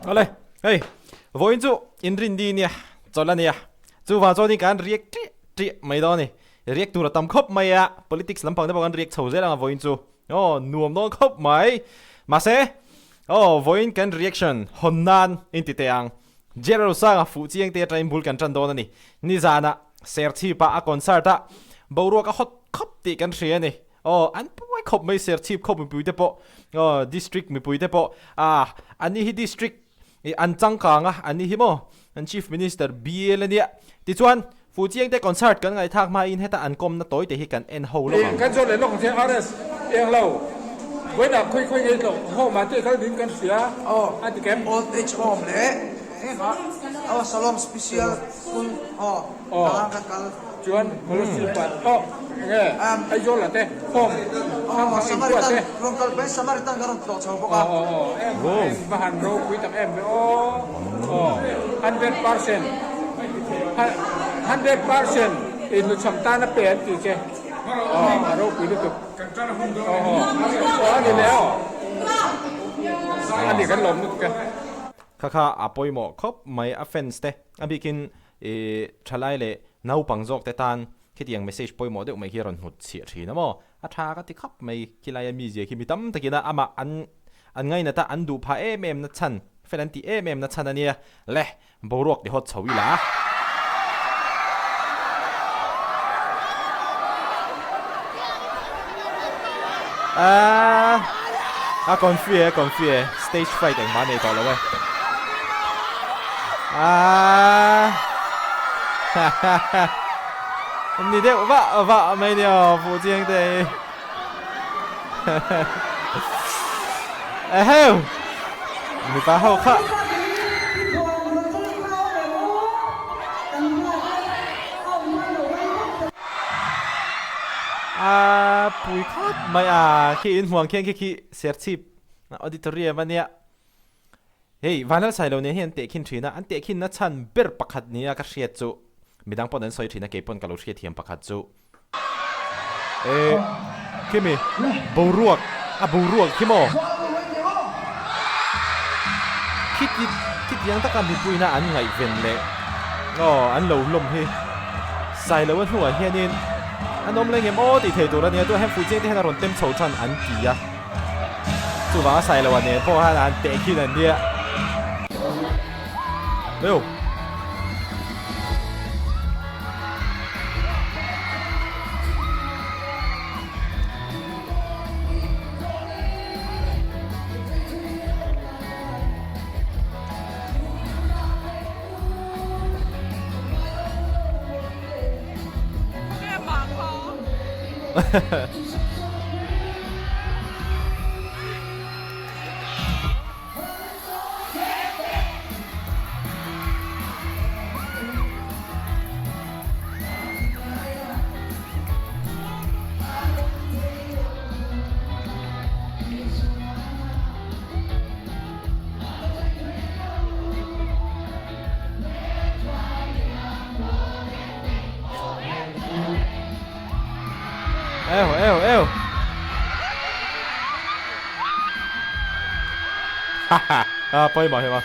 Awle, hei, vawiin chu inrinni nia, chawlh a nia. Chuvang chuanin kan riak ṭih ṭih mai dawn a ni. Riak tur a tam khawp mai a, politics lampang te pawh kan riak chho zel ang a vawiin chu. Aw, nuam dawn khawp mai. Mahse, aw, vawiin kan reaction hawn nan inti teh ang. Gerald Sanga fuh chiang te atangin bul kan ṭan dawn a ni. Nizanah Serchhip-ah a concert a, boruak a hot khawp tih kan hria a ni. Aw, an puai khawp mai Serchhip khawp mipui te pawh, aw, district mipui te pawh, ah, ani hi district i an changkang a, ani hi maw, an Chief Minister bial a nia. Tichuan, Fuhchiangte concert kan ngaihthak hmain heta an kawmna tawi te hi kan en ho lawk ang. Kan zawh leh lawk ang che RS eng lo vawiinah khawi khawi ngei tlawh home ah te kal ding kan hria a ti kem. Old age home leh engah aw Salom special school aw tah kan kal. Chuan Kolasib ah aw enge Aizawl ah te home hrang hrang in buat te. Rawn kal pahin Samaritan kan rawn tlawh chho bawk a. Aw aw aw em va han ropui tak em ve aw aw 100%. 100% i hnuchham tan a pe an tih che aw a ropui lutuk aw aw a ni leh aw a ni kan lawm lutuk e. Kha kha a pawimawh khawp mai a fans te a bikin i thalai leh naupang zawk te tan khitiang message pawimawh deuh mai khi a rawn hnut chhiah thin a maw a tha ka ti khawp mai khilai a mizia khi mi tam takin a amah an an ngainat a an duh phah em em na chhan fel an tih em em na chhan a nia le Boruak ti hawt chho ila. Ahh a confi e confi e stage fright engmah nei tawh lo e. Ahh ni deuh vah vah mai nia aw fuh chiang te hi. Eheu! Mipa ho kha. A pui khawp mai a, khi in hmuang khian khi khi Serchhip auditorium a nia. Hei Vanlalsailo nen hian an tehkhin thin a, an tehkhinna chhan ber pakhat nia ka hriat chu midang pawn an sawi thin a, keipawn ka lo hriatthiam pakhat chu. Eh, khimi boruak, a boruak khi maw? Khiti, khitiang taka mipuina an ngaihven leh aw an lo hlawm hi Sailo a hnuah hianin an awm leh ngem aw tih thei tur a nia, tunah hian Fuhchiang te hian a rawn tem chho than an ti a, chuvanga Sailo a nen pawh khan an tehkhin an nia. Eo. Eu, eu, eu. Ha ha, pawimawh hi maw.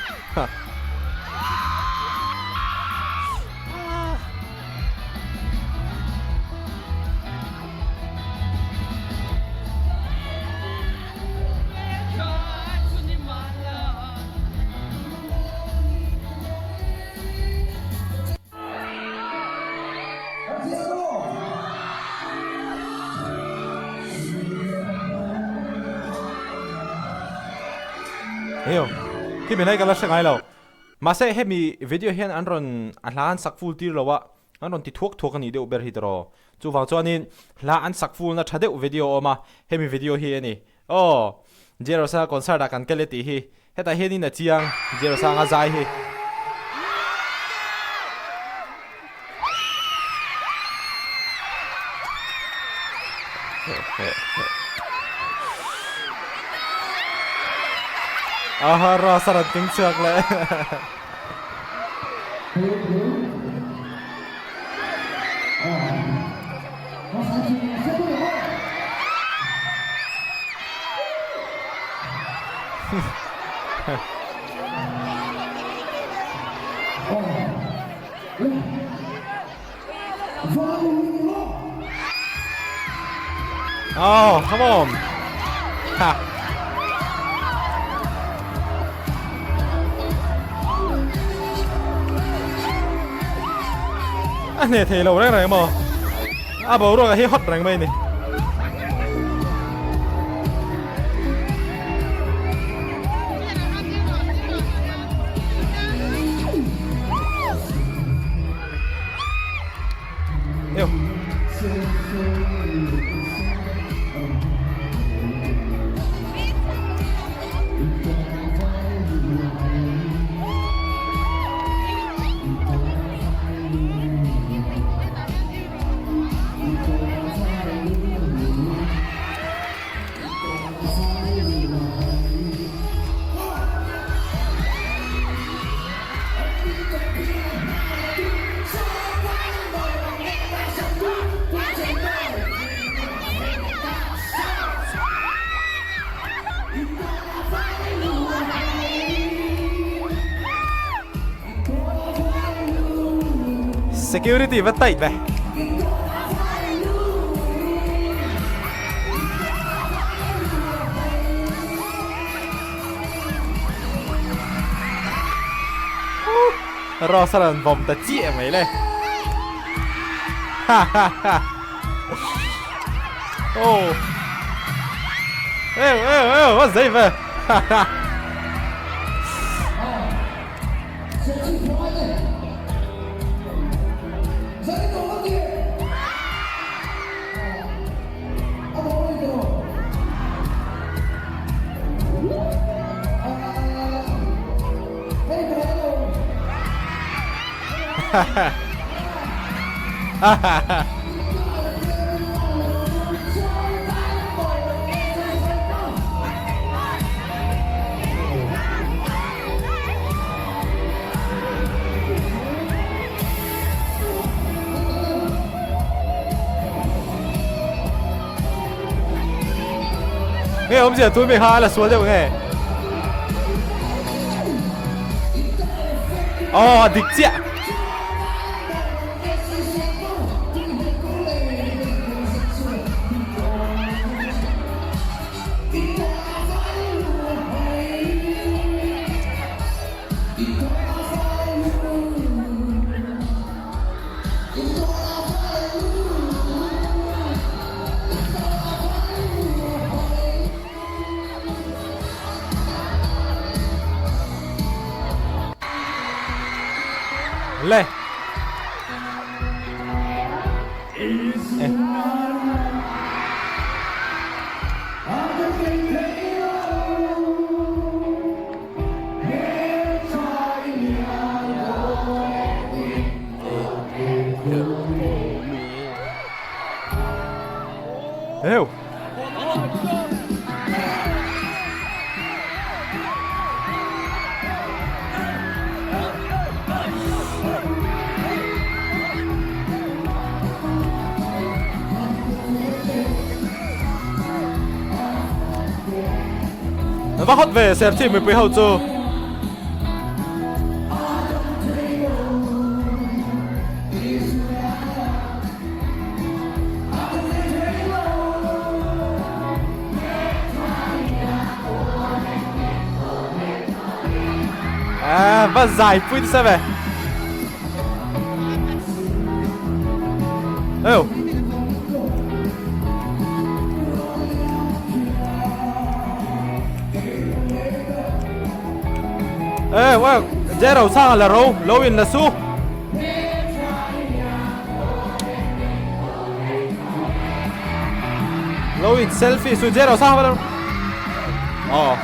Eio, khi mi lai ka la hre ngai lo. Mahse hemi video hian an rawn a hla an sak full tir lo a, an rawn ti thuak thuak a nih deuh ber hi tiraw. Chuvang chuanin hla an sak full na tha deuh video a awm a, hemi video hi a ni. Aw, Jerosa concert ah kan kal e tih hi hetah hianin a chiang, Jerosa anga zai hi. Aha, Rasa rawn keng chhuak leh. Oh, come on. Ha. A hne thei lo reng reng maw? A boruak hi hot reng mai ni. Eo. Security va tight ve. Rosa rawn vawm ta chiah mai le. Ha ha ha. Oh. Eo eo eo, va zei ve. Ha ha. Nge awmzia tun mi kha a la sual deuh nge? Aw a dik chiah. Le. Eu. Va hot ve Serchhip mipui ho chu. À, va zai pui nasa ve. Eo. Ê, wa, Jero sang la ro, lo in la su. Lo in selfie su Jero sang la. Oh.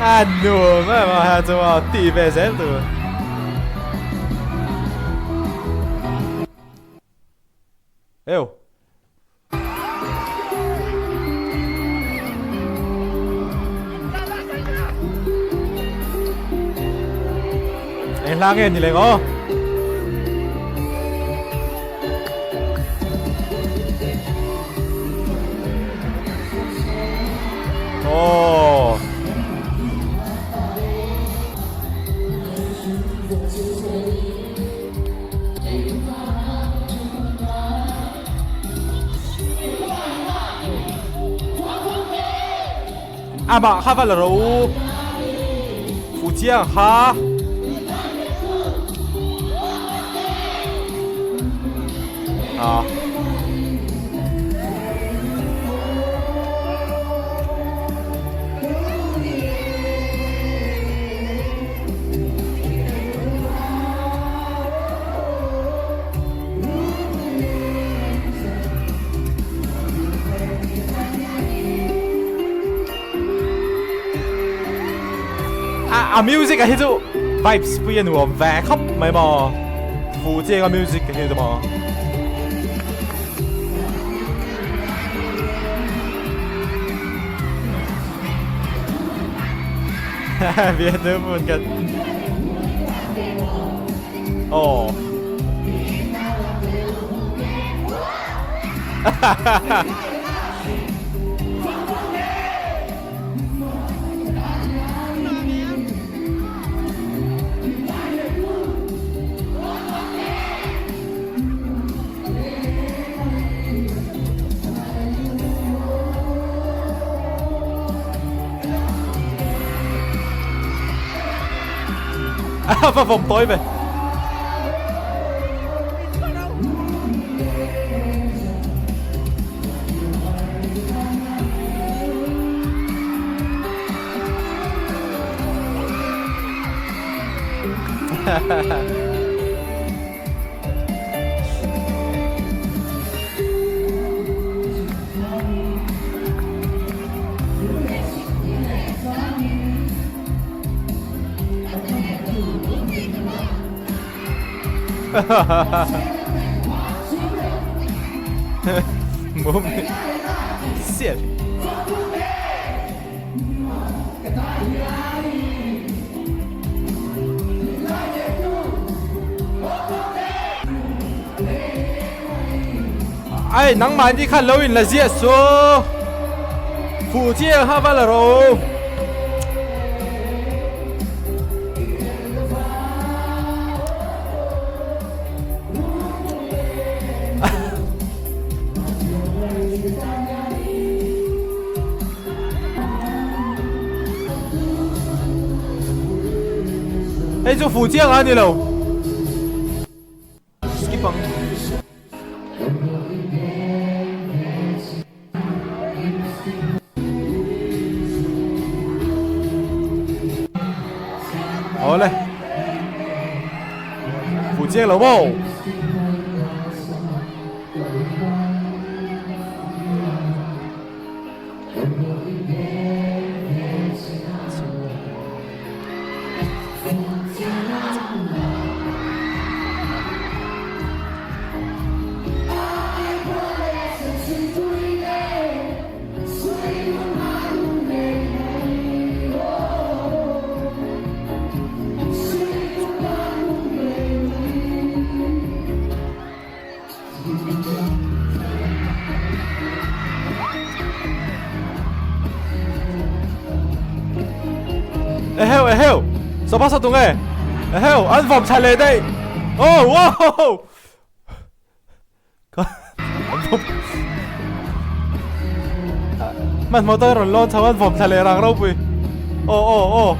A nuam em a ha chu a ti ve zel tur. Eu. Eng hla nge ni leng aw. Aw. Amah kha va la rawh u. Fuh chiang kha. Ah. A music a hi chu vibes pui a nuam ve khawp mai maw fuh chiang a music a hi chu maw. Vietnam hmun kan Aw. Va vawm tawi ve. Sial. Ai nangmah ni khan lo in la ziah su. Fuh chiang ha va la ro. Hei chu fuh chiang a ni lo. Skip ang. Awle. Fuh chiang lo maw? Eheu eheu Sawpa saw tunge Eheu an vawm thla leh daih Oh wow Hmanhmawh takin rawn lawn chho an vawm thla leh rang ropui Aw aw aw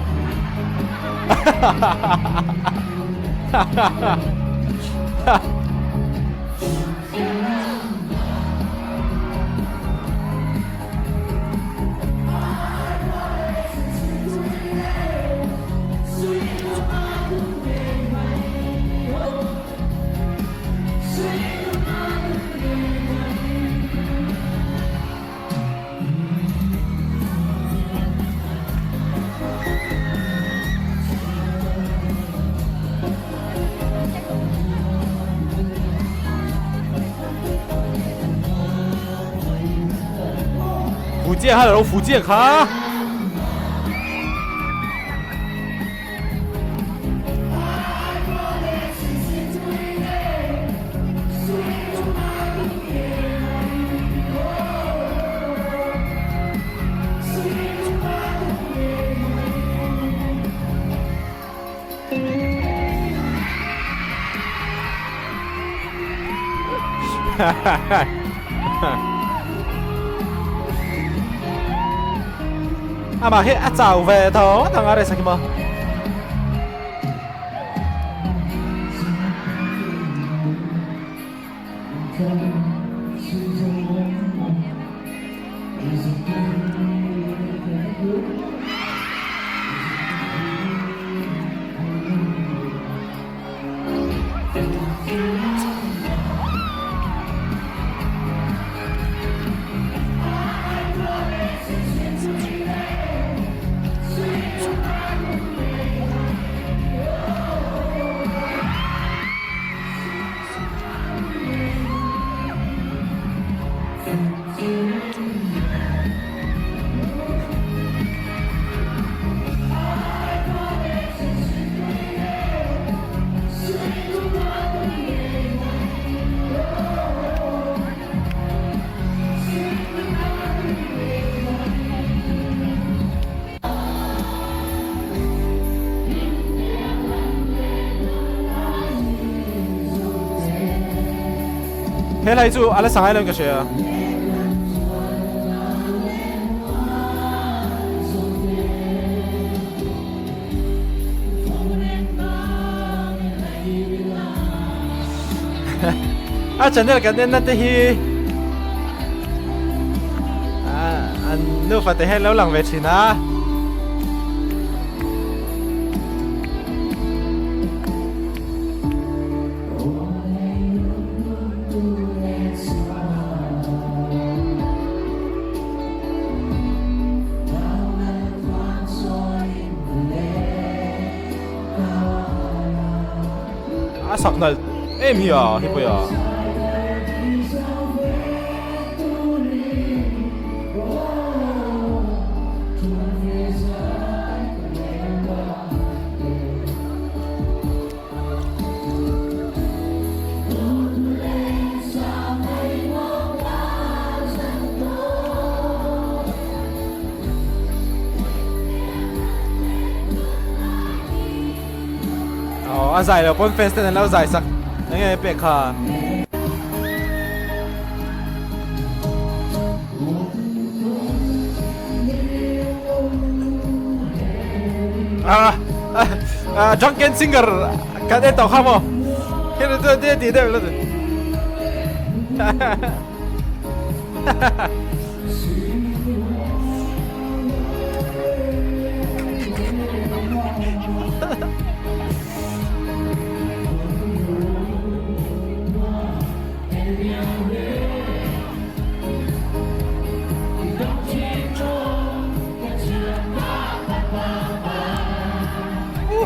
Fuh chiang kha lo fuh chiang kha. Amah hi a chau ve tho thang a resa khi maw. He lai chu a la sangai lo in ka hria. A channel kan en na te hi an nufa te hian lo lang ve thin a. A sak nalh em hi a hi pawh a. Aw a zai lo pawn fans ten an lo zai sak enge pek kha. Ah ah drunken singer kan en tawh kha maw khi chu ti ti deuh lo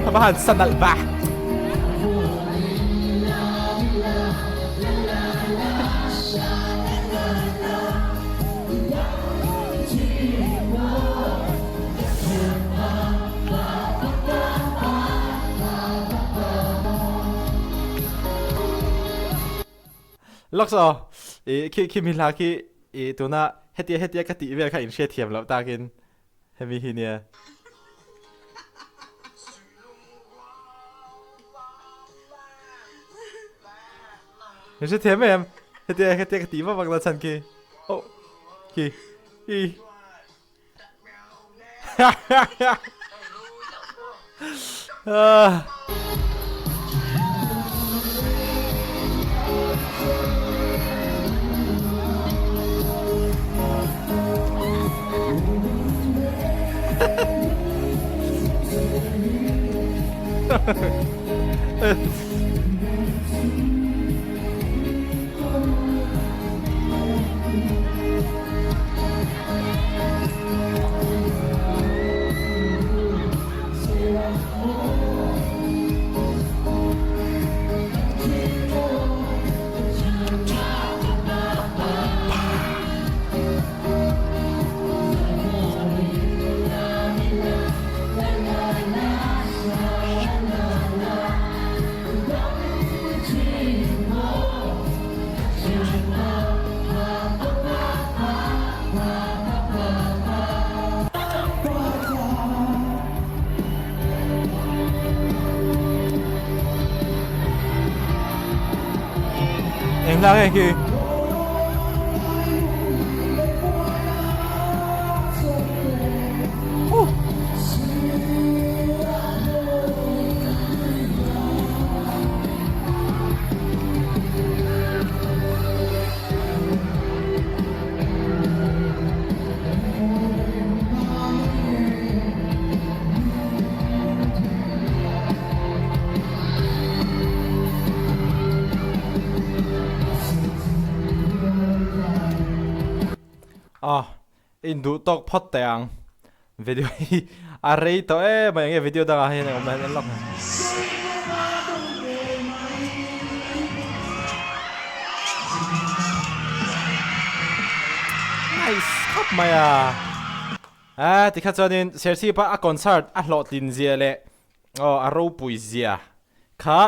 A va han sa nalh va. Lawk saw i khi khi mi hla khi i tuna hetia hetia ka tih vel kha in hriat thiam loh takin hemi hi nia. In hre thiam em? Hetia hetia ka tih vak vak na chhan khi. Oh khi i. hla nge khi? Ah, in duh tawk phawt teh ang. Video hi a rei tawh em mai enge video dangah hian a awm hian en lawk. Nice khawp mai a. A tikha chuanin Serchhip a a concert a hlawhtlin zia leh aw a ropui zia kha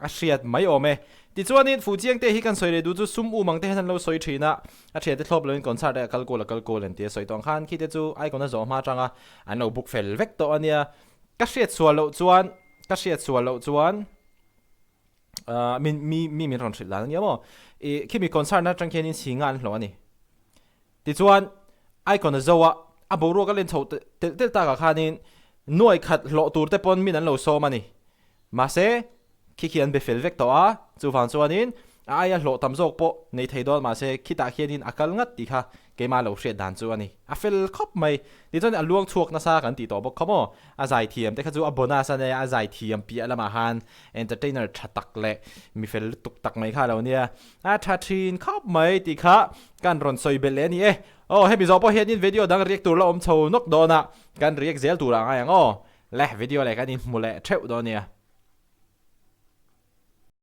a hriat mai awm e. Tichuanin Fuchiang te hi kan sawi leh duh chu sum um ang te hian an lo sawi thin a, a thiante thlawp loin concert ah a kal kual a kal kual an ti a sawi tawh ang khan khi te chu icon a zawh hma atanga an lo book fel vek tawh a nia. Ka hriat sual loh chuan ka hriat sual loh chuan ah min mi mi min rawn hrilh dan a nia maw ih khimi concert na atang khianin singa an hlawh a ni. Tichuan, Icon a zo a, a boruak a len chho telh telh takah khanin nuai khat hlawh tur te pawn min an lo sawm a ni. Mahse, khi khi an be fel vek tawh a, chuvang chuanin a aia hlawh tam zawk pawh nei thei dawn mahse khitah khianin a kal ngat tih kha keimah lo hriat dan chu a ni. A fel khawp mai. Tichuan a luang chhuak nasa kan tih tawh bawk kha maw? A zaithiam te kha chu a bonus a nia, a zaithiam piah lamah khan entertainer tha tak leh mi fel lutuk tak mai kha a lo nia. A tha thin khawp mai tih kha kan rawn sawi belh leh a ni e. Aw hemi zawh pawh hianin video dang react tur la awm chho nawk dawn a, kan react zel tur ah ngai ang aw. Le video leh kan inhmu leh theuh dawn nia.